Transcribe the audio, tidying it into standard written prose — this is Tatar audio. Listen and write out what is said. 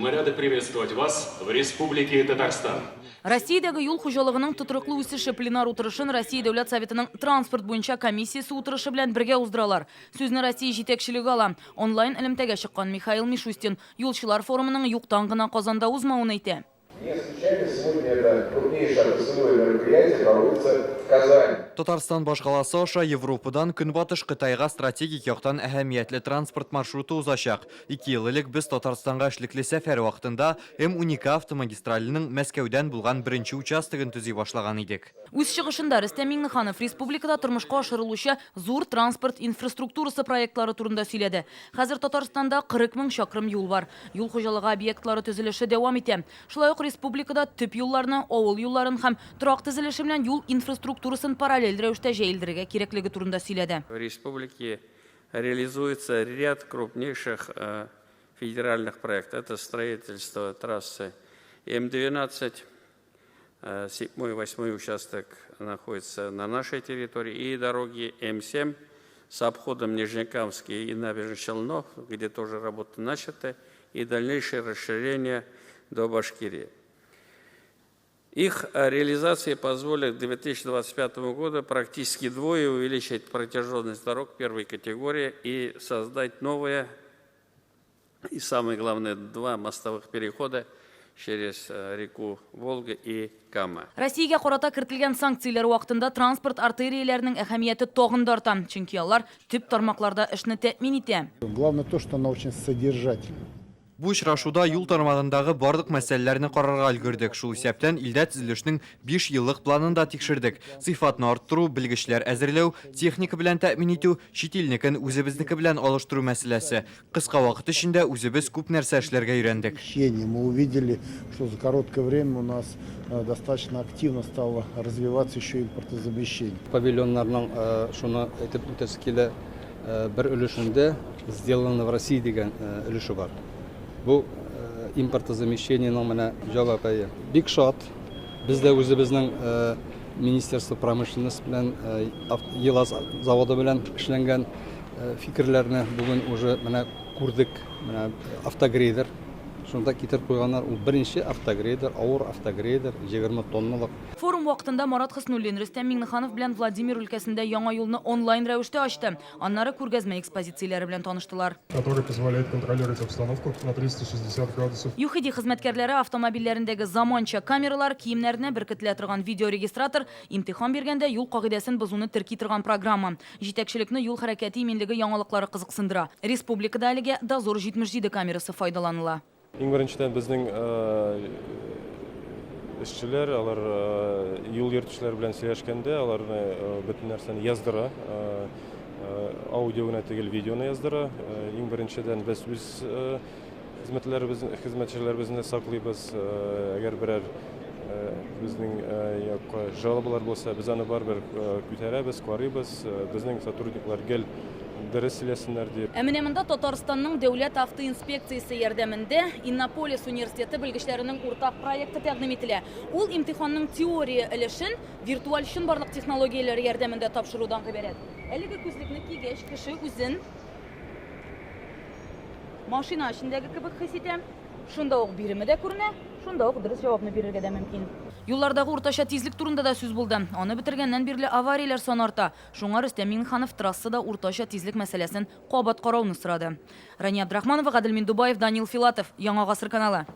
Мы рады приветствовать вас в Республике Татарстан. Россиядәге юл хуҗалыгының тотрыклы үсеше пленар утырышын Россия Дәүләт Советының транспорт буенча комиссиясе утырышы белән бергә уздыралар. Сүзне Россия җитәкчелеге ала. Онлайн элемтәгә чыккан Михаил Мишустин юлчылар форумының юктан гына Казанда узмавын әйтә. Не случайно сегодня это крупнейшее отраслевое мероприятие проводится в Казани. Татарстан башкаласы аша Европадан Көнбатыш Кытайга стратегик яктан әһәмиятле транспорт маршруты узачак. Ике ел элек без Татарстанга эшлекле сәфәр вакытында М-12 автомагистраленең Мәскәүдән булган беренче участогын төзи башлаган идек. Үз чыгышында Рөстәм Миңнеханов республикада тормышка ашырылучы зур транспорт инфраструктурасы проектлары турында сөйләде. Хәзер Татарстанда 40 мең чакрым юл бар. Юл хуҗалыгы объектлары төзелеше дәвам итә. Шулай ук республикада төп юлларны, авыл юлларын һәм торак төзелеше белән юл инфраструктурасын параллель рәвештә җәелдерергә кирәклеге турында сөйләде. В республике реализуется ряд крупнейших федеральных проектов. Это строительство трассы М-12, седьмой, восьмой участок находится на нашей территории, и дороги М7 с обходом Нижнекамский и Набережных Челнов, где тоже работы начаты, и дальнейшее расширение до Башкирии. Их реализация позволит к 2025 году практически вдвое увеличить протяженность дорог первой категории и создать новые и, самое главное, два мостовых перехода через реку Волга и Кама. Россиягә карата кертелгән санкцияләр вакытында транспорт артерияләренең әһәмияте тагын да арта, чөнки алар төп тармакларда эшне тәэмин итә. Главное то, что она очень содержательна. Бу очрашуда юл тармагындагы барлык мәсьәләләрне карарга өлгердек, шул исәптән илдә төзелешнең биш еллык планын да тикшердек. Сыйфатны арттыру, белгечләр әзерләү, техника белән тәэмин итү, чит илнекен үзебезнеке белән алыштыру мәсьәләсе. Кыска вакыт эчендә үзебез күп нәрсә эшләргә өйрәндек. Мы увидели, что за короткое время у нас достаточно активно стало развиваться еще импортозамещение. Павильоннарның, шуны әйтеп үтәсе килә, бер өлешендә «Сделано в России» дигән өлеше бар. Бу импортозамещениенең менә җавабы. Бик шат. Без дә үзебезнең Министерство промышленность белән, ЕлАЗ заводы белән эшләнгән фикерләрне бүген уже менә күрдек. Менә автогрейдер шунда китереп куйганнар. Ул беренче автогрейдер, авыр автогрейдер, 20 тонналык. Форум вакытында Марат Хөснуллин Рөстәм Миңнеханов белән Владимир өлкәсендә яңа юлны онлайн рәвештә ачты. Аннары күргәзмә экспозицияләре белән таныштылар. Который позволяет контролировать обстановку на 360 градусов. ЮХИДИ хезмәткәрләре автомобильләрендәге заманча камералар, киемнәренә беркетелә торган видеорегистратор, имтихан биргәндә юл кагыйдәсен бозуны терки торган программа. Җитәкчелекне юл хәрәкәте иминлеге яңалыклары кызыксындыра. Республикада әлегә Дозор 77 камерасы файдаланыла. Иң беренчедән, безнең эшчеләр, алар юл йөртүчеләр белән сөйләшкәндә, аларны бөтен нәрсәне яздыра. Аудио гына түгел, видеоны яздыра. Иң беренчедән, без үз хезмәтчеләребезне саклыйбыз. Әгәр берәр безнең якка жалобалар булса, без аны барыбер күтәрәбез, карыйбыз. Безнең сотрудниклар гел дөрес сөйләсеннәр дип. Ә менә монда Татарстанның дәүләт автоинспекциясе ярдәмендә Иннополис университеты белгечләренең уртак проекты тәкъдим ителә. Ул имтиханның теория өлешен виртуаль чынбарлык технологияләре ярдәмендә тапшырудан гыйбарәт. Әлеге күзлекне кигәч, кеше үзен машина эчендәге кебек хис итә. Шунда ук биреме дә күренә, шунда ук дөрес җавапны бирергә дә мөмкин. Юллардагы уртача тизлек турында да сүз булды. Аны бетергәннән бирле аварияләр саны арта. Шуңа Рөстәм Миңнеханов трассада уртача тизлек мәсьәләсен кабат карауны сорады. Рания Абдрахманова, Гадел Миндубаев, Данил Филатов, Яңа гасыр каналы.